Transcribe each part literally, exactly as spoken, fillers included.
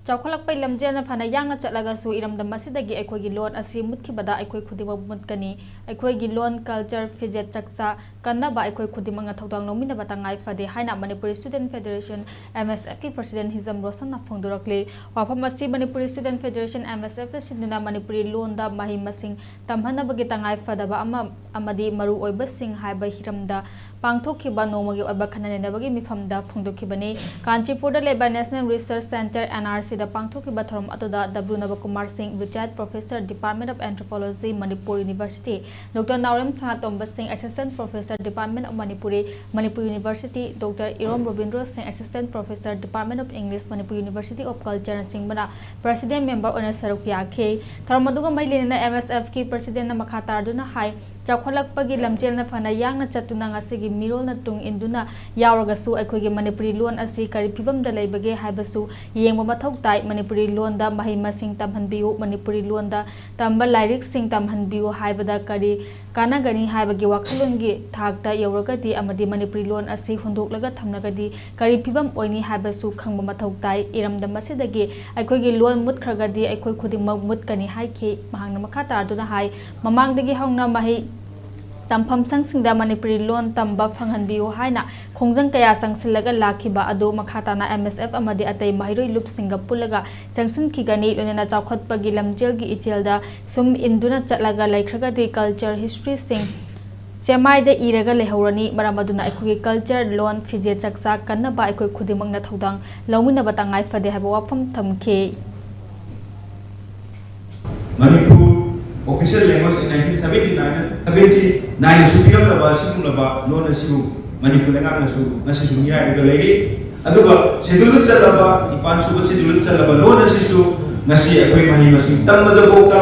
ꯆꯥꯎꯈꯠꯂꯛꯄꯒꯤ ꯂꯝꯖꯦꯜꯅ ꯐꯅ ꯌꯥꯡꯅ ꯆꯠꯂꯒꯁꯨ ꯏꯔꯝꯗꯝ ꯑꯁꯤꯗꯒꯤ ꯑꯩꯈꯣꯏꯒꯤ ꯂꯣꯟ ꯑꯁꯤ ꯃꯨꯠꯈꯤꯕꯗ ꯑꯩꯈꯣꯏ ꯈꯨꯗꯤꯡꯃꯛ ꯃꯨꯠꯀꯅꯤ꯫ ꯑꯩꯈꯣꯏꯒꯤ ꯂꯣꯟ, ꯀꯜꯆꯔ, ꯐꯤꯖꯦꯠ ꯆꯥꯛꯆꯥ ꯀꯟꯅꯕ ꯑꯩꯈꯣꯏ ꯈꯨꯗꯤꯡꯃꯛꯅ ꯊꯧꯗꯥꯡ ꯂꯧꯃꯤꯟꯅꯕ ꯇꯉꯥꯏ ꯐꯗꯦ ꯍꯥꯏꯅ ꯃꯅꯤꯄꯨꯔꯤ ꯁ꯭ꯇꯨꯗꯦꯟꯠ ꯐꯦꯗꯔꯦꯁꯟ, ꯑꯦꯝ ꯑꯦꯁ ꯑꯦꯐꯀꯤ ꯄ꯭ꯔꯁꯤꯗꯦꯟꯠ ꯍꯤꯖꯝ ꯔꯣꯁꯟꯅ ꯐꯣꯡꯗꯣꯔꯛꯂꯤ꯫ ꯋꯥꯐꯝ ꯑꯁꯤ ꯃꯅꯤꯄꯨꯔꯤ ꯁ꯭ꯇꯨꯗꯦꯟꯠ ꯐꯦꯗꯔꯦꯁꯟ, ꯑꯦꯝ ꯑꯦꯁ ꯑꯦꯐꯅ ꯁꯤꯟꯗꯨꯅ ꯃꯅꯤꯄꯨꯔꯤ ꯂꯣꯟꯗ ꯃꯍꯩ ꯃꯁꯤꯡ ꯇꯝꯍꯟꯅꯕꯒꯤ ꯇꯉꯥꯏ ꯐꯗꯕ ꯑꯃ ꯑꯃꯗꯤ ꯃꯔꯨꯑꯣꯏꯕꯁꯤꯡ ꯍꯥꯏꯕ ꯍꯤꯔꯝꯗ ꯄꯥꯡꯊꯣꯛꯈꯤꯕ ꯅꯣꯡꯃꯒꯤ ꯑꯣꯏꯕ ꯈꯟꯅ ꯅꯩꯅꯕꯒꯤ ꯃꯤꯐꯝꯗ ꯐꯣꯡꯗꯣꯛꯈꯤꯕꯅꯤ꯫ ꯀꯥꯟꯆꯤꯄꯨꯔꯗ ꯂꯩꯕ National Research Centre, N R C ꯗ ꯄꯥꯡꯊꯣꯛꯈꯤꯕ ꯊꯧꯔꯝ ꯑꯗꯨꯗ W ꯅꯕꯀꯨꯃꯥꯔ ꯁꯤꯡ, Retired Professor, Department of Anthropology, Manipur University, doctor Naorem Sanatomba Singh, Assistant Professor, Department of Manipuri, Manipur University, doctor Irom Robindro Singh, Assistant Professor, Department of English, Manipur University of Culture ꯅꯆꯤꯡꯕꯅ president member ꯑꯣꯏꯅ ꯁꯔꯨꯛ ꯌꯥꯈꯤ꯫ ꯊꯧꯔꯝ ꯑꯗꯨꯒ ꯃꯔꯤ ꯂꯩꯅꯅ ꯑꯦꯝ ꯑꯦꯁ ꯑꯦꯐꯀꯤ ꯄ꯭ꯔꯁꯤꯗꯦꯟꯠꯅ ꯃꯈꯥ ꯇꯥꯔꯗꯨꯅ ꯍꯥꯏ, ꯆꯥꯎꯈꯠꯂꯛꯄꯒꯤ ꯂꯝꯖꯦꯜꯅ ꯐꯅ ꯌꯥꯡꯅ ꯆꯠꯇꯨꯅ ꯉꯁꯤꯒꯤ ꯃꯤꯔꯣꯜꯅ ꯇꯨꯡ ꯏꯟꯗꯨꯅ ꯌꯥꯎꯔꯒꯁꯨ ꯑꯩꯈꯣꯏꯒꯤ ꯃꯅꯤꯄꯨꯔꯤ ꯂꯣꯟ ꯑꯁꯤ ꯀꯔꯤ ꯐꯤꯕꯝꯗ ꯂꯩꯕꯒꯦ ꯍꯥꯏꯕꯁꯨ ꯌꯦꯡꯕ ꯃꯊꯧ ꯇꯥꯏ꯫ ꯃꯅꯤꯄꯨꯔꯤ ꯂꯣꯟꯗ ꯃꯍꯩ ꯃꯁꯤꯡ ꯇꯝꯍꯟꯕꯤꯌꯨ, ꯃꯅꯤꯄꯨꯔꯤ ꯂꯣꯟꯗ ꯇꯝꯕ ꯂꯥꯏꯔꯤꯛꯁꯤꯡ ꯇꯝꯍꯟꯕꯤꯌꯨ ꯍꯥꯏꯕꯗ ꯀꯔꯤ ꯀꯥꯟꯅꯒꯅꯤ ꯍꯥꯏꯕꯒꯤ ꯋꯥꯈꯜꯂꯣꯟꯒꯤ ꯊꯥꯛꯇ ꯌꯧꯔꯒꯗꯤ ꯑꯃꯗꯤ ꯃꯅꯤꯄꯨꯔꯤ ꯂꯣꯟ ꯑꯁꯤ ꯍꯨꯟꯗꯣꯛꯂꯒ ꯊꯝꯂꯒꯗꯤ ꯀꯔꯤ ꯐꯤꯕꯝ ꯑꯣꯏꯅꯤ ꯍꯥꯏꯕꯁꯨ ꯈꯪꯕ ꯃꯊꯧ ꯇꯥꯏ꯫ ꯏꯔꯝꯗꯝ ꯑꯁꯤꯗꯒꯤ ꯑꯩꯈꯣꯏꯒꯤ ꯂꯣꯟ ꯃꯨꯠꯈ꯭ꯔꯒꯗꯤ ꯑꯩꯈꯣꯏ ꯈꯨꯗꯤꯡꯃꯛ ꯃꯨꯠꯀꯅꯤ ꯍꯥꯏꯈꯤ꯫ ꯃꯍꯥꯛꯅ ꯃꯈꯥ ꯇꯥꯗꯨꯅ ꯍꯥꯏ, ꯃꯃꯥꯡꯗꯒꯤ ꯍꯧꯅ ꯃꯍꯩ ꯇꯝꯐꯝꯁꯪꯁꯤꯡꯗ ꯃꯅꯤꯄꯨꯔꯤ ꯂꯣꯟ ꯇꯝꯕ ꯐꯪꯍꯟꯕꯤꯌꯨ ꯍꯥꯏꯅ ꯈꯣꯡꯖꯪ ꯀꯌꯥ ꯆꯪꯁꯤꯜꯂꯒ ꯂꯥꯛꯈꯤꯕ ꯑꯗꯨ ꯃꯈꯥ ꯇꯥꯅ ꯑꯦꯝ ꯑꯦꯁ ꯑꯦꯐ ꯑꯃꯗꯤ ꯑꯇꯩ ꯃꯍꯩꯔꯣꯏ ꯂꯨꯞꯁꯤꯡꯒ ꯄꯨꯜꯂꯒ ꯆꯪꯁꯤꯟꯈꯤꯒꯅꯤ꯫ ꯂꯣꯏꯅꯅ ꯆꯥꯎꯈꯠꯄꯒꯤ ꯂꯝꯖꯦꯜꯒꯤ ꯏꯆꯦꯜꯗ ꯁꯨꯝ ꯏꯟꯗꯨꯅ ꯆꯠꯂꯒ ꯂꯩꯈ꯭ꯔꯒꯗꯤ ꯀꯜꯆꯔ ꯍꯤꯁꯇ꯭ꯔꯤꯁꯤꯡ ꯆꯦꯃꯥꯏꯗ ꯏꯔꯒ ꯂꯩꯍꯧꯔꯅꯤ꯫ ꯃꯔꯝ ꯑꯗꯨꯅ ꯑꯩꯈꯣꯏꯒꯤ ꯀꯜꯆꯔ, ꯂꯣꯟ, ꯐꯤꯖꯦꯠ ꯆꯥꯛꯆꯥ ꯀꯟꯅꯕ ꯑꯩꯈꯣꯏ ꯈꯨꯗꯤꯡꯃꯛꯅ ꯊꯧꯗꯥꯡ ꯂꯧꯃꯤꯟꯅꯕ ꯇꯉꯥꯏ ꯐꯗꯦ ꯍꯥꯏꯕ ꯋꯥꯐꯝ ꯊꯝꯈꯤ꯫ Manipur official language in nineteen seventy-nine, seventy-nine ꯁꯨ ꯄꯤꯔꯝꯂꯕ ꯑꯁꯤꯒꯨꯝꯂꯕ ꯂꯣꯟ ꯑꯁꯤꯕꯨ ꯃꯅꯤꯄꯨꯔ ꯂꯩꯉꯥꯛꯅꯁꯨ ꯉꯁꯤꯁꯨ ꯃꯤꯔꯥꯏꯔꯒ ꯂꯩꯔꯤ꯫ ꯑꯗꯨꯒ ꯁꯦꯗꯨꯜꯗ ꯆꯜꯂꯕ, ꯅꯤꯄꯥꯟ ꯁꯨꯕ ꯁꯦꯗꯨꯜꯗ ꯆꯜꯂꯕ ꯂꯣꯟ ꯑꯁꯤꯁꯨ ꯉꯁꯤ ꯑꯩꯈꯣꯏ ꯃꯍꯩ ꯃꯁꯤꯡ ꯇꯝꯕꯗꯐꯥꯎꯗ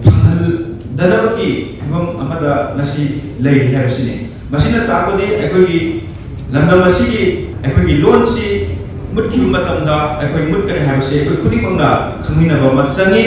ꯐꯪꯍꯟꯗꯅꯕꯒꯤ ꯐꯤꯕꯝ ꯑꯃꯗ ꯉꯁꯤ ꯂꯩꯔꯤ ꯍꯥꯏꯕꯁꯤꯅꯤ꯫ ꯃꯁꯤꯅ ꯇꯥꯛꯄꯗꯤ ꯑꯩꯈꯣꯏꯒꯤ ꯂꯝꯗꯝ ꯑꯁꯤꯒꯤ ꯑꯩꯈꯣꯏꯒꯤ ꯂꯣꯟꯁꯤ ꯃꯨꯠꯈꯤꯕ ꯃꯇꯝꯗ ꯑꯩꯈꯣꯏ ꯃꯨꯠꯀꯅꯤ ꯍꯥꯏꯕꯁꯤ ꯑꯩꯈꯣꯏ ꯈꯨꯗꯤꯡꯃꯛꯅ ꯈꯪꯃꯤꯟꯅꯕ ꯑꯃ ꯆꯪꯏ꯫